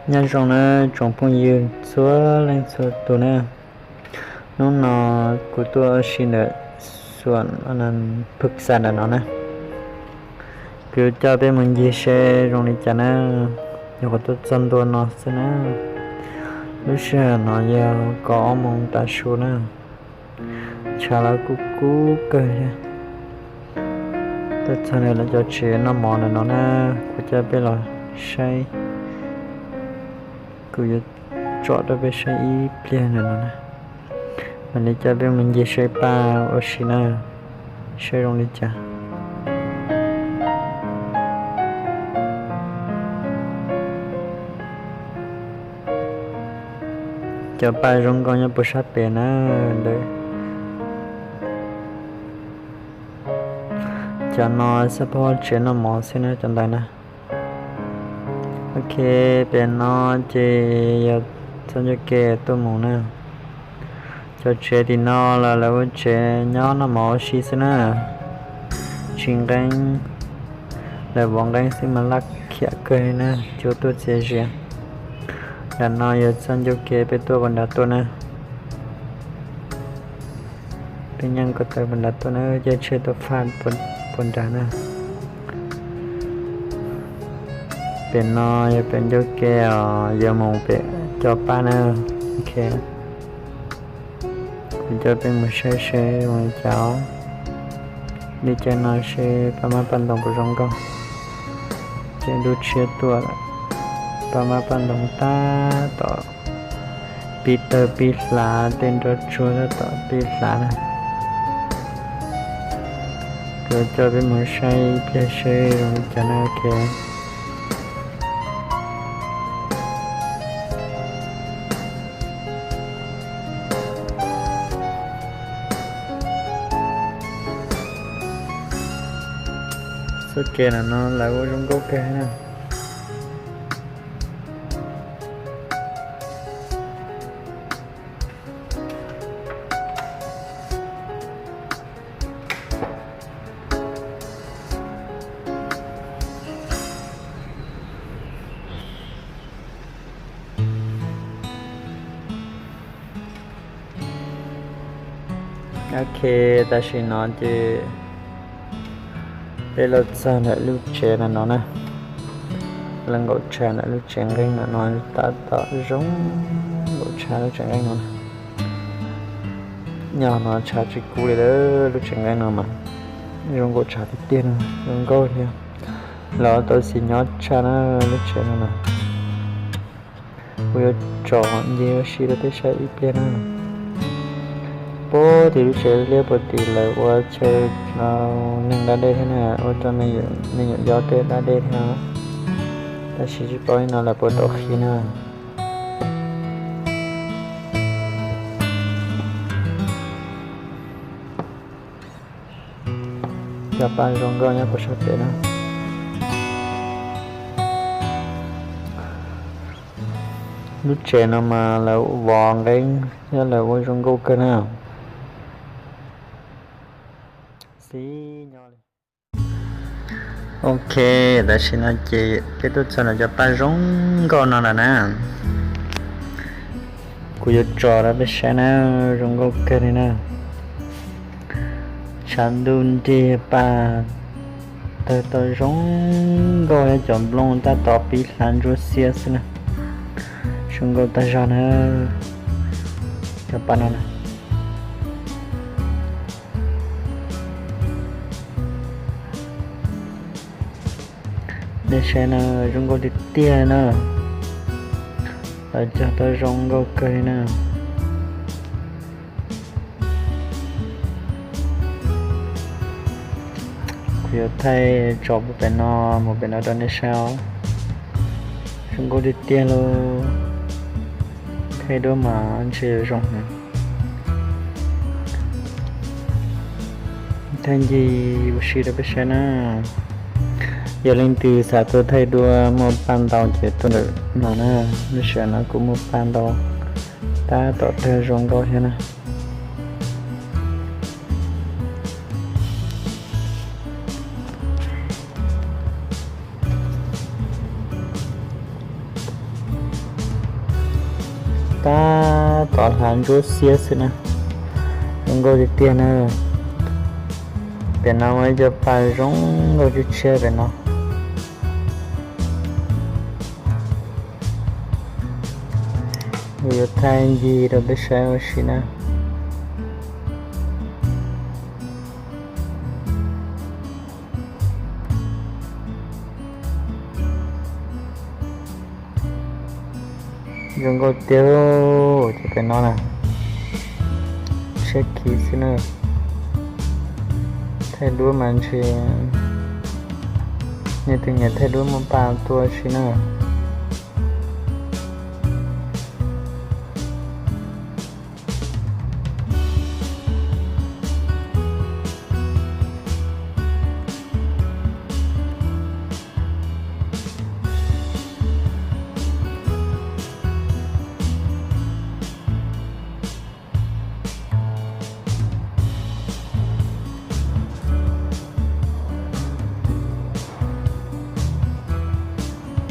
Nyob zoo na tsoom phooj ywg txhua leej txhua tus na. Hnub no kuv tuaj ua si ntawm xuam phwj xa ntawm no na. Kuv yuav coj peb mus ncig seb zoo li cas na. Nyuam qhuav tuaj txog ntua no xwb na. Lub sij hawm no yog kaum ob moos tav su na. Tshav los kub kub kawg thiab. Tuaj txog ntawm lawv cov tsev noj mov ntawm no na, kuv coj peb los saib. Kuv yuav tsom rau peb saib ib pliag ntawm no na. Mam li coj peb mus ncig saib paj ua si na, saib zoo li cas. Cov paj zoo nkauj nyob puag sab pem na ntawd. Cov no xab phob tsev noj mov xwb na cov ntawd na. Ok, pem no ces yog txoj ncauj ke tuaj mus na. Cov tsev tim no los lawv ua tsev nyob noj mov ua si xwb na. Tsis nqeeb, lawv vov nqeeb xwb mas laj khiam kawg li na, cua tuaj txias zias. Nram no yog txoj ncauj ke peb tuaj puag nrad tuaj na. Peb nyeej ko taw puag nrad tuaj na, caij tsheb tuaj faj puag nrad na. Pem no yog pem ncauj ke os, yuav mus pem cov paj na. Ok, kuv coj peb mus saib seb zoo li cas. Li cas no seb paj mab paj ntoos puas zoo nkauj. Ces lub tshiab tuaj, paj mab paj ntoos tab tom pib tawg pib hlav, tej nroj tsuag tab tom pib hlav na. Kuv coj peb mus saib ib pliag seb zoo li cas na. Ok. Txoj kev ntawm no lawv ua zoo nkauj kawg na. Ok, tam sim no ces peb los txog ntawm lub tsev ntawm no na. Lub nkaum tshav ntawm lub tsev nqeeb ntawm no tab tom zoo nkaum tshav lub tsev nqeeb no na. Nyob no tshav tsis kub li lawm, lub tsev nqeeb no mas zoo nkaum tshav tiag tiag no, zoo nkauj thiab. Los tau xis nyob tshaj na lub tsev no na. Kuv yuav tsom ncig ua si rau peb saib ib pliag na. Puag tim lub tsev liab puag tim lawv ua chaw neeg da dej thiab na, ua rau me nyuam yaus tej da dej thiab. Tab sis tsis paub li no lawv puas tau qhib na. Cov paj zoo nkauj nyob puag sab pem na. Lub tsev no mas lawv vov nqeeb thiab lawv ua zoo nkauj kawg na. Xib nyo li. Ok, tam sim no ces peb tuaj txog ntawm cov paj zoo nkauj no lawm na. Kuv yuav tso rau peb saib na, zoo nkauj kawg li na. Tshav ntuj nrig paj tawg tau zoo nkauj thiab cov nplooj tab tom pib hlav ntsuab xiab xwb na. Zoo nkauj tag zog na. Cov paj no na. Nej saib na, zoo nkauj tiag tiag na. Lawv cog tau zoo nkauj kawg li na. Kuv yuav thaij tso puag pem no mus pem no rau nej saib os. Zoo nkauj tiag tiag lauj. Thaij duab mas ntshe yuav zoo heev. Thaij ncig ua si rau peb saib na. Yog leej twg xav tuaj thaij duab muaj paj ntau ces tuaj ntawm no na. Lub sij hawm no kuj muaj paj ntau tab tom tawg zoo nkauj thiab na. Tab tom hlav ntsuab xiab xwb na. Zoo nkauj tiag tiag na. Pem no muaj ib co paj zoo nkauj tshiab tshiab pem no. Kuv yuav thaij ncig rau peb saib ua si na. Zoo nkauj tiag, ces pem no na, tshiab khiv xwb na. Thaij duab mas ntshe nej tus nyiam thaij duab muaj paj tuaj si na.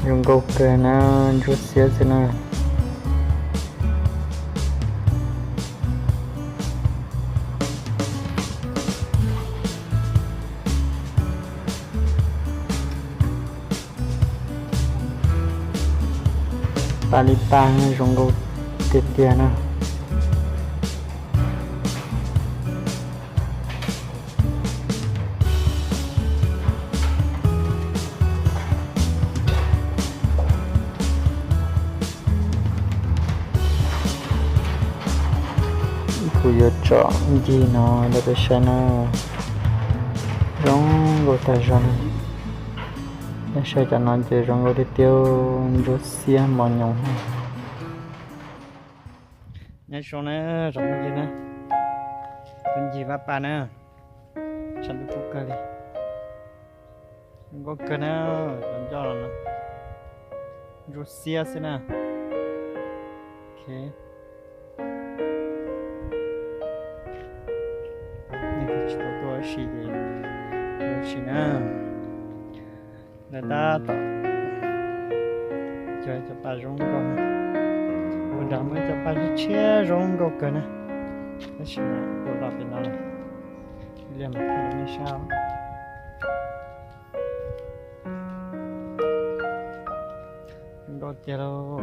Zoo nkauj kawg na, ntsuab xiab xwb na. Paj li paj zoo nkauj tiag tiag na. Kuv yuav tsom ncig no rau peb saib na. Zoo nkauj tag zog na. Nej saib cov no ces zoo nkauj tiag tiag, ntsuab xiab mos nyoos. Nyob zoo na, tsoom phooj ywg na, tus ncig paj paj na, tshav ntuj kub kawg li. Zoo nkauj kawg na, cov ncauj los no ntsuab xiab xwb na. Ok, nej tsis tau tuaj ua si ces ua si na. Lawv tab tom cog cov paj zoo nkauj na. Ua nrad muaj cov paj tshiab tshiab zoo nkauj kawg na. Tab sis mas kuv los pem no lawm, ib pliag mam thaij rau nej saib os. Zoo nkauj tiag lauj.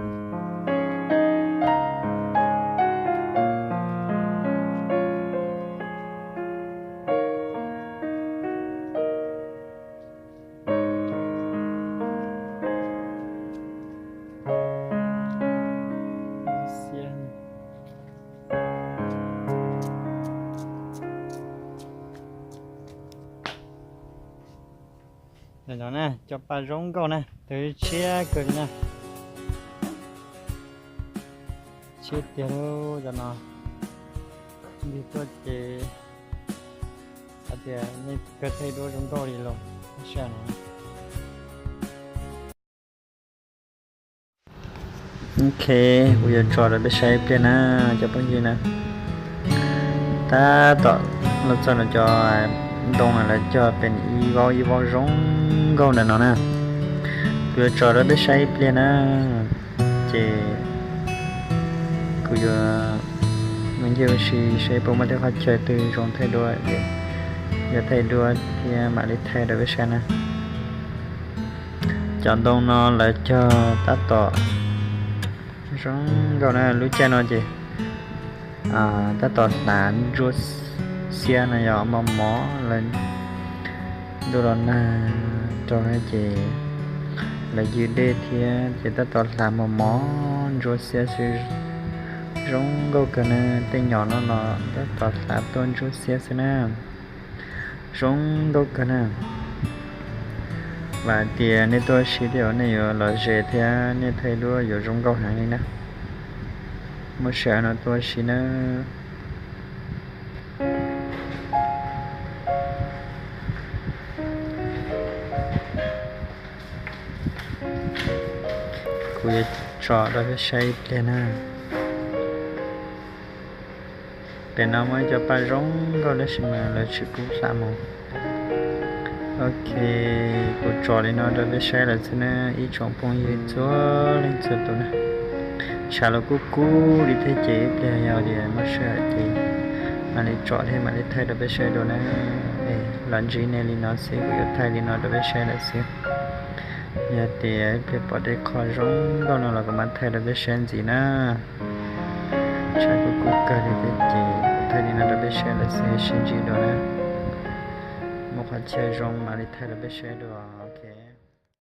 Cov no na, cov paj zoo nkauj na, tus tshiab kawg li na. Tshiab tiag lauj cov no. Ntij tuaj ces hais tias nej kawg thaij duab zoo nkauj li los saj no. Ok, kuv yuav tso rau peb saib ib pliag na, cov phooj ywg na. Tab tom los txog no cov ntoo lawv cog pem ib vaub ib vaub zoo nkauj ntawm no na. Kuv yuav tso rau peb saib ib pliag na, ces kuv yuav mus ncig ua si saib puas muaj tej qhov chaw twg zoo thaij duab, yuav thaij duab thiab mam li thaij rau peb saib na. Cov ntoo no lawv cog tab tom zoo nkauj na, lub caij no ces tab tom hlav ntsuab xiab no yog mos mos lawm. Ntuj los nag rau ces lawv ywg dej thiab ces tab tom hlav mos mos ntsuab xiab xwb. Zoo nkauj kawg na, tej nyom no los tab tom hlav tuaj ntsuab xiab xwb na. Zoo nkauj kawg na. Vam hais tias nej tuaj ua si tej zaum nej yuav lom zem thiab nej thaij duab yuav zoo nkauj heev li na. Muaj sij hawm no tuaj ua si nawb. Kuv yuav tso rau peb saib ib pliag na. Pem no muaj ib co paj zoo nkauj tab sis mas lawv tsis pub xa mus. Ok, kuv tso li no rau peb saib lawm xwb na ib tsoom phooj ywg txhua leej txhua tus na. Tshav los kub kub li thiab ces ib pliag yog tias muaj sij hawm ces mam li tsom thiab mam li thaij rau peb saib dua na. Es los ntsib nej li no xwb, kuv yuav thaij li no rau peb saib lawm xwb. Yog tias ib pliag pom tej qho zoo nkauj no los kuv mam thaij rau peb saib ntxiv na. Tshav kub kub kawg li thiab ces kuv thaij li no rau peb saib lawm xwb, sib ntsib dua na. Muaj qhov chaw zoo mam li thaij rau peb saib dua.